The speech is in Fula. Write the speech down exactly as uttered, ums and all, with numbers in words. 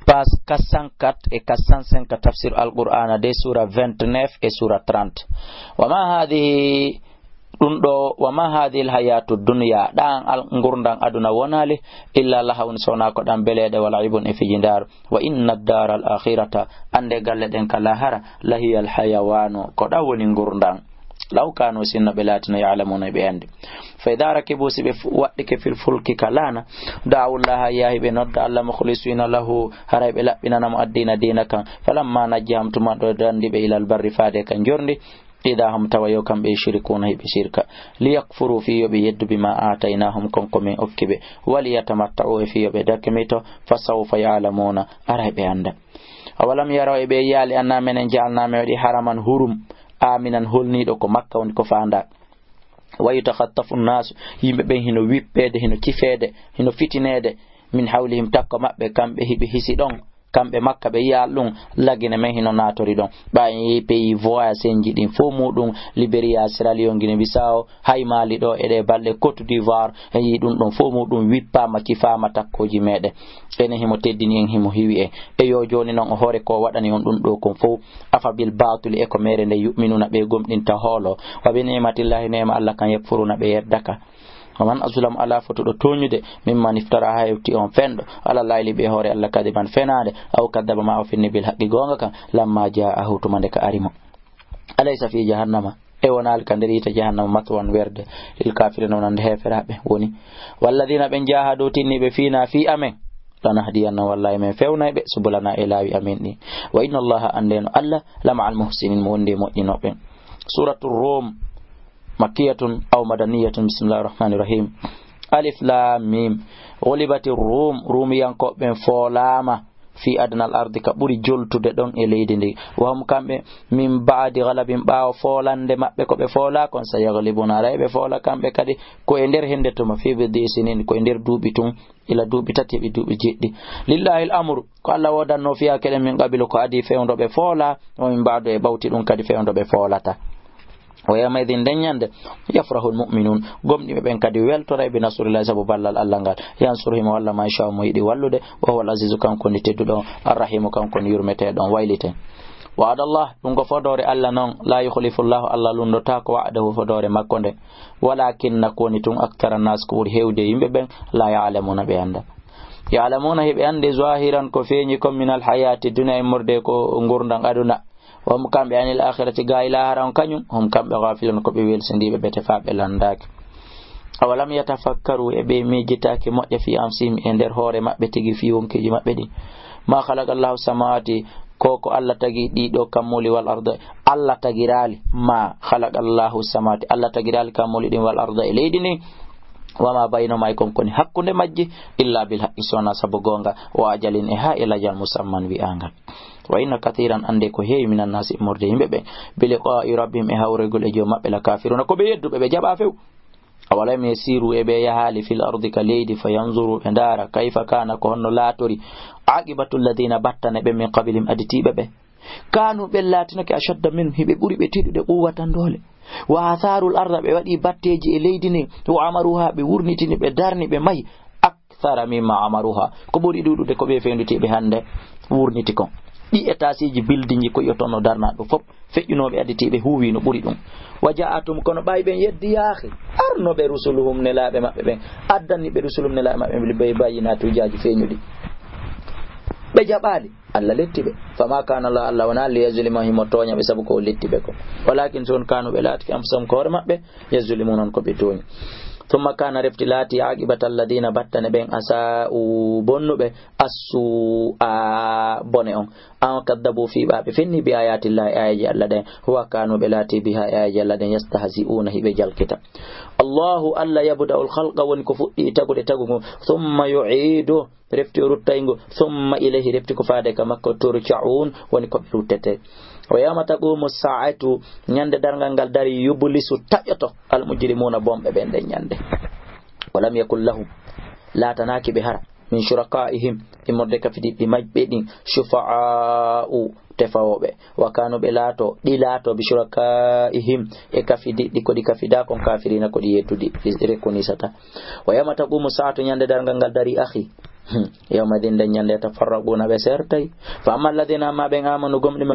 page quatre cent quatre e quatre cent cinq, tafsir Al-Qur'ana de, sura vingt-neuf e sura trente. Wa ma hadhihi, ɗum ɗo, wa ma hadhihi al-hayatu dunya, ɗan al-, ngurdan aduna wonali, illa lahawun, sona ko ɗan beleɗe, wa la'ibun, e fijindaaru. Wa inna ad-dara al-akhirata, ande galle ɗen ka lahara, lahiya al-hayawanu, ko ɗan woni ngurdan. Law kanu, sinno ɓe laatino, ya'lamuna, ɓe andi. Fa idha rakibu, si ɓe fu-, waɗɗike, fil fulki, ka laana, da'awu llaha, yahi ɓe nodda Allah, mukhlisina lahu, haray ɓe laɓɓinana mo ad-dina, diina kan. Falamma najjahum, tuma ɗo dandi ɓe, ilal barri, faade ka njorndi, idha hum, tawa yo kamɓe, yushrikuna, hiɓe shirka. Liyakfuru, fi yo ɓe yeddu, bima ataynahum, kon ko min okki ɓe. Waliyatamatta'u, e fi yo ɓe dakmito. Fa sawfa ya'lamuna, aray ɓe anda. Awalam yaraw, e ɓe yiyaali, anna menen ja'alna, men waɗi, haraman, hurum, aminan, holniiɗo ko Makka woni ko faandaa. Wa yutakhaffafu nnaasu, yimɓe ɓen hino wippeede, hino cifeede, hino fitineede, min hawlihim, takko maɓɓe, kamɓe hiɓe hisi ɗon, kamɓe Makka ɓe yiyaali ɗum, lagine men hino naatori ɗon. Ɓay en yehi pays voisin ji ɗin fow muɗum, Liberia, Sierra Leone, Guinée Bissau, hay Mali ɗo e ɗe balɗe, Côte d'Ivoire, en yii ɗum ɗon fow muɗum wippaama, cifaama takkooji meɗen. Ene himo teddini en, himo hiwi en. E yo jooni non o hoore ko waɗani on ɗum ɗo kon fow. Afa bil batili, e ko mere nde, yu'minuna, ɓe gomɗinta hoolo. Wa bi ni'matillahi, neema Allah kan, yakfuruna, ɓe yeddaka. Wa man azlamu, ala fotuɗo tooñude, mimman iftara, ha hewti on fenɗo, ala llahi, ɓe hoore Allah, kadiban, fenaande, aw kaddaba, ma o fenni, bil haqqi, goonga kan, lamma ja'ahu, tuma nde ka ari mo. Alaysa fi jahannama, e wonaali ka nder yiite jahannama, mathwan, werde, lil kafirina, wonande heeferaaɓe woni. Walladina, ɓen, jahadu, tinni ɓe, fina, fi amen, lanahdiyannahum, wallahi men fewnay ɓe, subulana, e laawi amen ɗin. Wa inna Allaha, andeno Allah, la ma'al muhsinin, mo wondi e moƴƴinooɓe. Suratu Rum, makkiyatun aw madaniyatun. Bismillahir rahmanir rahim. Alif lam mim. Ghulibatir Rum, Rumiyankooɓe ɓen foolaama, fi adnal ardi, ka ɓuri joltude ɗon e leydi ndi. Wa hum, kamɓe, min ba'di ghalabihim, ɓaawo foolande maɓɓe ko ɓe foolaa kon, sayaghlibuna, aray ɓe foola kamɓe kadi, ko e nder hende tuma, fi bid'i sinin, ko e nder duuɓi tun, ila duuɓi tati heɓi duuɓi jeɗɗi. Lillahi al amru, ko Allah woodanno fiya keɗen min qabilu, ko adii fewndo ɓe foola, wa min ba'du, e ɓawti ɗum kadi fewndo ɓe foolata. Wa yawma idhin, nden ñande, yafrahu al mu'minun, gomɗinɓe ɓen kadi weltoray, bi nasrillahi, sabu ballal Allah ngal, yansuruhum, o Allah, man yasha'u, mo yiɗi wallude, wa huwa al azizu, kanko woni tedduɗo on, ar rahimu, kanko woni yurmeteeɗo on, wayliten. Wa'ada Allah, ɗum ko fodoore Allah non, la yukhlifu Allahu, Allah lundotaako, wa'dahu, fodoore makko nde. Walakinna, ko woni tun, akthara nnaasi, ko ɓuri heewde yimɓe ɓen, la ya'lamuna, ɓe annda. Ya'lamuna, hiɓe anndi, zahiran, ko feeñi kon, minal hayaati dunya, immorde ko ngurndan aduna. Wa hum, kamɓe, anil akhirati, gaa e laahara on kañum, hum, kamɓe, ghafilun, ko ɓe welsindiiɓe, ɓe tefaa, ɓe lanndaaki. Awalam yatafakkaru, e ɓe miijitaaki moƴƴa, fi anfusihim, e nder hoore maɓɓe tigi, fi wonkiiji maɓɓe ɗin. Ma khalaqa Allahu samawati, ko ko Allah tagi ɗiɗo kammuuli, wal arda, Allah tagiraali, ma khalaqa Allahu samawati, Allah tagiraali kammuuli ɗin, wal arda, e leydi ndin, wa ma baynahuma, e kon koni hakkunde majji, illa bil haqqi, sona sabu goonga, wa ajalin, e haa e lajal musamman wi'aangal. Wa inna kathiran, annde ko heewi, minan naasi, immorde yimɓe ɓe, bi liqa'i rabbihim, e hawroygol e joom maɓɓe, la kafiruna, ko ɓe yedduɓe, ɓe jaɓa few. Awalam yasiru, e ɓe yahaali, fil ardi, ka leydi, fa yanzuru, ɓe ndaara, kayfa kana, ko honno laatori, aqibatu alladhina, battane ɓe, min qablihim, aditiiɓe ɓe. Kanu, ɓe laatinoke, ashadda minhum, hiɓe ɓuri ɓe teɗude, quwwatan, doole. Wa atharul arda, ɓe waɗi batteeji e leydi ndin, wa amaruha, ɓe wurnitini, ɓe darni, ɓe mahi, akthara mimma amaruha, ko ɓuri ɗuuɗude ko ɓe fewnditiiɓe hannde wurniti kon. Ɗi étageji, buildingji ko yi'oton no darnaa ɗo fof, feƴƴunooɓe aditiiɓe huuwi no ɓuri ɗum. Wa ja'athum, kono ɓay ɓen yeddi yaahi, arnoɓe rusuluhum, nelaaɓe maɓɓe ɓen, addani ɓe rusuluhum, nelaaɓe maɓɓe ɓen, bil bayyinati, hujjaaji feeñuɗi. Ɓe jaɓaali, Allah letti ɓe. Fama kana Allah, Allah wona, liyazlimahum, himo tooña ɓe sabu ko o letti ɓe ko. Walakin, si won, kanu, ɓe laatiki, anfusahum, ko hoore maɓɓe, yazlimun, on ko ɓe tooñi. Thumma kana, refti laati, aqibata alladhina, battane ɓen, asa'u, bonnuɓe, assu'a, bone on. An kaddabu, fii ɓa ɓe fenni, bi ayatillahi, ayaji Allah ɗen. Wa kanu, ɓe laati, biha, ayaji Allah ɗen, yastahzi'una, hiɓe jalkita. Allahu, Allah, yabda'ul khalqa, woni ko fuɗɗi tagude tagu ngu. Thumma yu'idu, refti o ruttay ngu. Thumma ilayhi, refti ko faade ka makko, turja'un, woni ko ɓe ruttete. Wa yawma taqumu sa'atu, ñande darngal ngal dari, yublisu, taƴoto, al mujrimuna, bonɓe ɓen ɗen ñande. Wa lam yakun lahum, laatanaaki ɓe hara, min shuraka'ihim, immorde kafidiɗɗi maɓɓe ɗin, shufa'a'u, tefawooɓe. Wa kanu, ɓe laato, ɗi laato, bi shuraka'ihim, e kafidiɗɗi, ko ɗi kafidaa kon, kafirina, ko ɗi yedduɗi, rekonisata. Wa yawma taqumu sa'atu, ñande darngal ngal dari, akhi, Yawma idin, nden ñande, tafarraquna, ɓe sertay. Fa amma alladina, amma ɓen, amanu, gomɗi